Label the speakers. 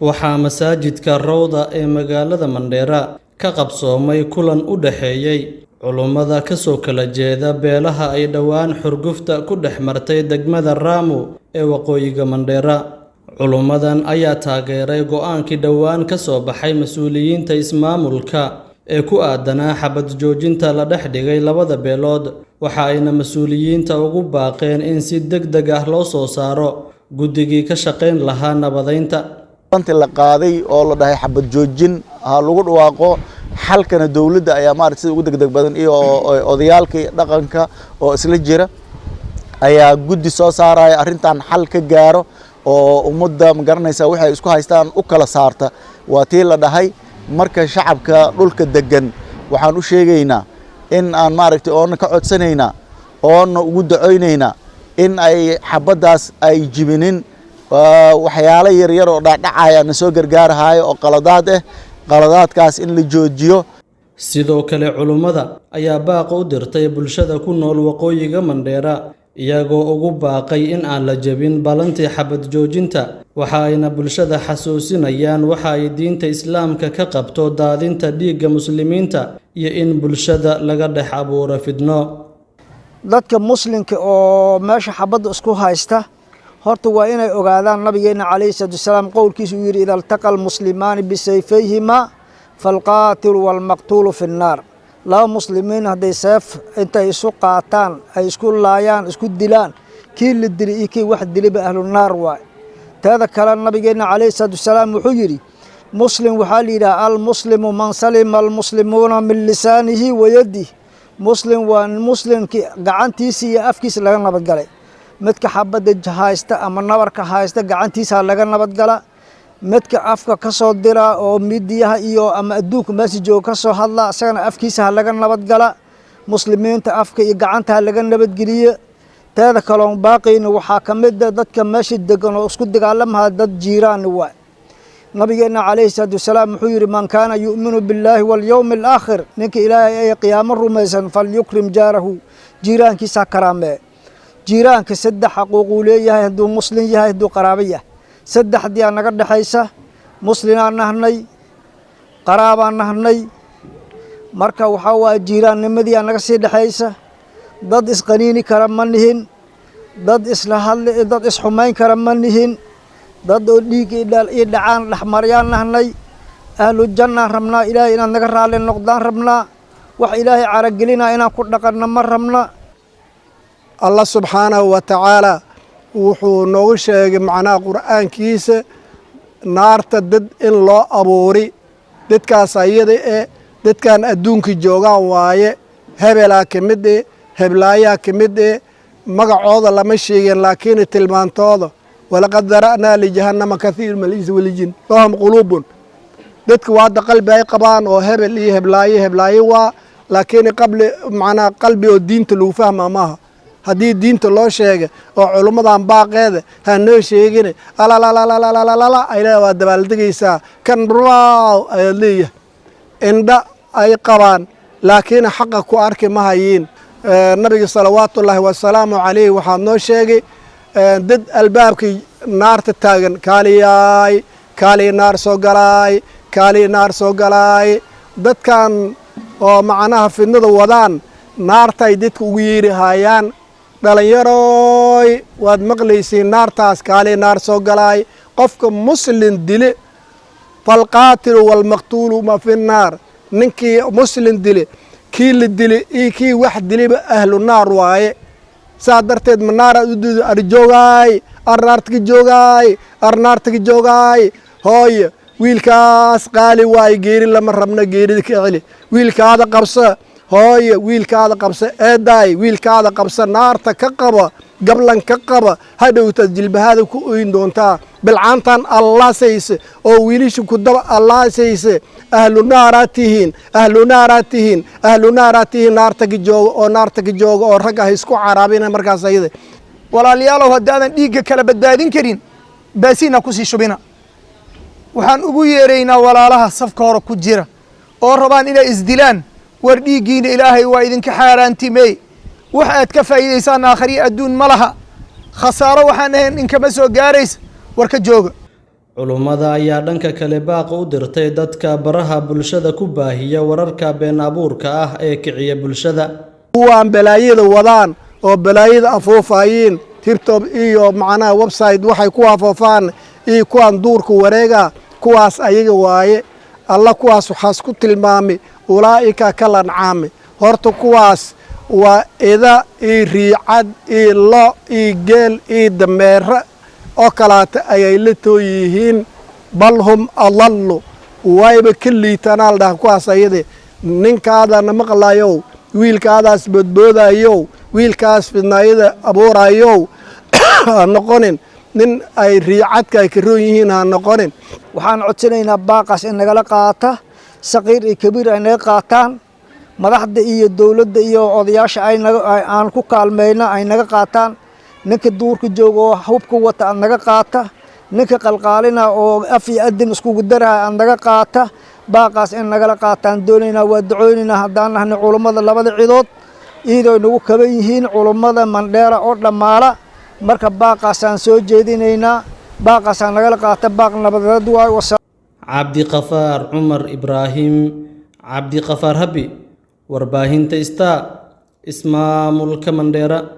Speaker 1: Waxaa masaajidka Rawda ee magaalada Mandheera ka qabsoomay kulan u dhexeeyay culummada ka soo kala jeeda beelaha ay dhowaan xurgufta ku dhex martay degmada Rhamu ee waqooyiga Mandheera. Culummadan ayaa taageeray go'aankii dhowaan ka soo baxay mas'uuliyiinta ismaamulka ee ku aadanaa xabad joojinta la dhex dhigay labada beelood, waxa ayna mas'uuliyiinta ugu baaqeen in si degdeg ah loo soo saaro guddigii ka shaqayn lahaa nabadeynta.
Speaker 2: Intii la qaaday oo la dhahay xabad joojin ha lagu dhawaaqo, xalkana dowladda ayaa maaragtay sida ugu degdeg badan iyo odayaalkii dhaqanka oo isla jira ayaa guddi soo saaraya arrintan xal ka gaaro oo ummadda ma garanaysaa waxay isku haystaan u kala saarta. Waa tii la dhahay. Marka shacabka dhulka degan waxaan u sheegaynaa in aan maaragtay oona ka codsanaynaa oona ugu ducaynaynaa in ay xabaddaas ay jibinin. Waxyaalo yaryar oo dhacdhacaya na soo gargaarahaayo oo qaladaad ah, qaladaadkaas in la joojiyo.
Speaker 1: Sidoo kale, culummada ayaa baaq u dirtay bulshada ku nool waqooyiga Mandheera, iyagoo ugu baaqay in aan la jebin ballantii xabad joojinta. Waxa ayna bulshada xasuusinayaan waxa ay diinta Islaamka ka qabto daadinta dhiigga muslimiinta iyo in bulshada laga dhex abuuro fidno.
Speaker 3: Dadka muslimka oo meesha xabadda isku haysta horta waa inay ogaadaan nabigeena calayhi salaatu wasalaam qowlkiisa uu yidhi: ida altaqa almuslimaani bisayfayhima falqaatilu waalmaqtuulu fi nnaar. Laba muslimiin hadday seef intay isu qaataan ay isku laayaan, isku dilaan, kii la dili iyo kii wax diliba ahlu naar waay. Teeda kale, nabigeena calayhi salaatu wasalaam wuxuu yidhi: muslim waxaa la yidhaha almuslimu man salima almuslimuuna min lisaanihi wa yadih. Muslim waa muslimkii gacantiisa iyo afkiisa laga nabadgalay. Midka xabadda haysta ama nabarka haysta gacantiisa laga nabadgala, midka afka ka soo dira oo miidiyaha iyo ama adduunka meesha jooga ka soo hadla isagana afkiisa ha laga nabadgala. Muslimiinta afka iyo gacanta ha laga nabadgeliye. Teeda kaloon baaqayna waxaa ka mid a dadka meesha degan oo isku dagaalamaha dad jiiraan waay. Nabigeena calayhi salaatu wasalaam wuxuu yidhi: man kaana yu'minu billaahi walyowmi alaakhir, ninka Ilaahay ay qiyaamo rumaysan, falyukrim jaarahu, jiiraankiisa ha karaamee. Jiiraanka saddex xaquuq uu leeyahay hadduu muslim yahay, hadduu qaraabo yahay. Saddexdii aa naga dhexaysa: muslinaan nahnay, qaraabaan nahnay. Marka waxaa waaye jiiraannimadii aa naga sii dhexaysa. Dad isqaniini kara ma nihin, dad isla hadli, dad isxumayn kara ma nihin, dad oo dhiig iyo dhacaan dhexmaryaan nahnay. Ahlu jannaan rabnaa, Ilaahay inaad naga raalli noqdaan rabnaa. Wax Ilaahay caragelinaa inaan ku dhaqanno ma rabna.
Speaker 4: Allah subxaanahu wa tacaala wuxuu noogu sheegay macnaha Qur'aankiisa naarta dad in loo abuuri. Dadkaas ayada e dadkan adduunka joogaan waaye. Hebelaa ka mid e, heblaayaa ka mid e, magacooda lama sheegin, laakiin tilmaantooda: walaqad dara'naa lijahannama kathiir min al-insi waljin lahum quluubun. Dadka waa hadda qalbi ay qabaan oo hebel iyo heblaayo heblaayo waa, laakiin qabli macnaha qalbi oo diinta lagu fahmaa maaha. Haddii diinta loo sheega oo culummadan baaqeeda ha noo sheegine alalalalalala ay leedahay, waa dabaaldegaysaa kan raaw ayaad leeyahay. Indha ay qabaan laakiin xaqa ku arki ma hayiin. Nabiga salawaatullaahi wasalaamu calayhi waxaad noo sheegay dad albaabkii naarta taagan: kaaliyaay, kaaliya naar soo galaay, kaaliya naar soo galaay. Dadkan oo macnaha fidnada wadaan naartaay dadka ugu yeeri haayaan. Dhalinyaroy, waad maqlaysiin naartaas, kaaliya naar soo galaay. Qofka muslim dile, falqaatilu waalmaqtuulu ma fi naar. Ninkii muslim dile, kii la dile iyo kii wax diliba ahlu naar waaye. Saa darteed ma naaraad u diido? Arjoogaay, ar naartaka joogaay, ar naartaka joogaay. Hooye, wiilkaas qaali waaye, geeri lama rabna, geerida ka celi. Wiilkaada qabsa, hooye, wiilkaada qabsa. Eedaay, wiilkaada qabsa, naarta ka qaba, gablan ka qaba. Hadhowtaad jilbahaada ku oyn doontaa. Bilcaantan allaasayse oo wiilisha ku daba allaasayse, ahlu naaraad tihiin, ahlu naaraad tihiin, ahlu naaraad tihiin. Naarta ka jooga oo naarta ka jooga oo ragga ha isku caraabina markaas ayada.
Speaker 5: Walaalayaalow, haddaadan dhiigga kala badbaadin karin, baasiina kusii shubina. Waxaan ugu yeeraynaa walaalaha safka hore ku jira oo rabaan inay isdilaan: war dhiiggiina Ilaahay waa idinka xaaraantimey. Wax aad ka faa'iidaysaan aakhariya adduun ma laha, khasaaro waxaan ahayn inkama soo gaaraysa. War ka jooga.
Speaker 1: Culummada ayaa dhanka kale baaq u dirtay dadka baraha bulshada ku baahiya wararka been abuurka ah ee kiciya bulshada.
Speaker 4: Kuwaan balaayada wadaan oo balaayada afuufayiin, TikTok iyo macnaha website waxay ku afuufaan, iyo kuwaan duurka wareega, kuwaas ayaga waaye. Alla kuwaas waxaas ku tilmaamay ulaa'ika kal ancaami. Horta kuwaas waa ida iyo riicad iyo lo iyo geel iyo dameere oo kalaata ayay la too yihiin. Bal hum adallu, wayba ka liitanaa la dhaha kuwaas ayade. Ninkaadana maqlayow, wiilkaadaas boodboodayow, wiilkaas fidnaayada abuurayow, ha noqonin nin ay riicadka ay ka roon yihiin, ha noqonin.
Speaker 3: Waxaan codsanaynaa baaqaas in nagala qaata, saqiir iyo kabiir ay naga qaataan, madaxda iyo dowladda iyo odayaasha aan ku kaalmayna ay naga qaataan. Ninka duurka jooga oo hubka wata aad naga qaata, ninka qalqaalina oo af iyo adin iskugu daraha aad naga qaata. Baaqaas in nagala qaataan doonaynaa. Waa ducoonaynaa haddaan nahnay culummada labada cidood, iyadoo nagu kaban yihiin culummada Mandheera oo dhammaala. Marka baaqaasaan soo jeedinaynaa, baaqaasaan nagala qaata, baaq nabadeed waayo.
Speaker 1: Cabdiqafaar Cumar Ibraahim, Cabdiqafaar Habi, warbaahinta Star, ismaamulka Mandheera.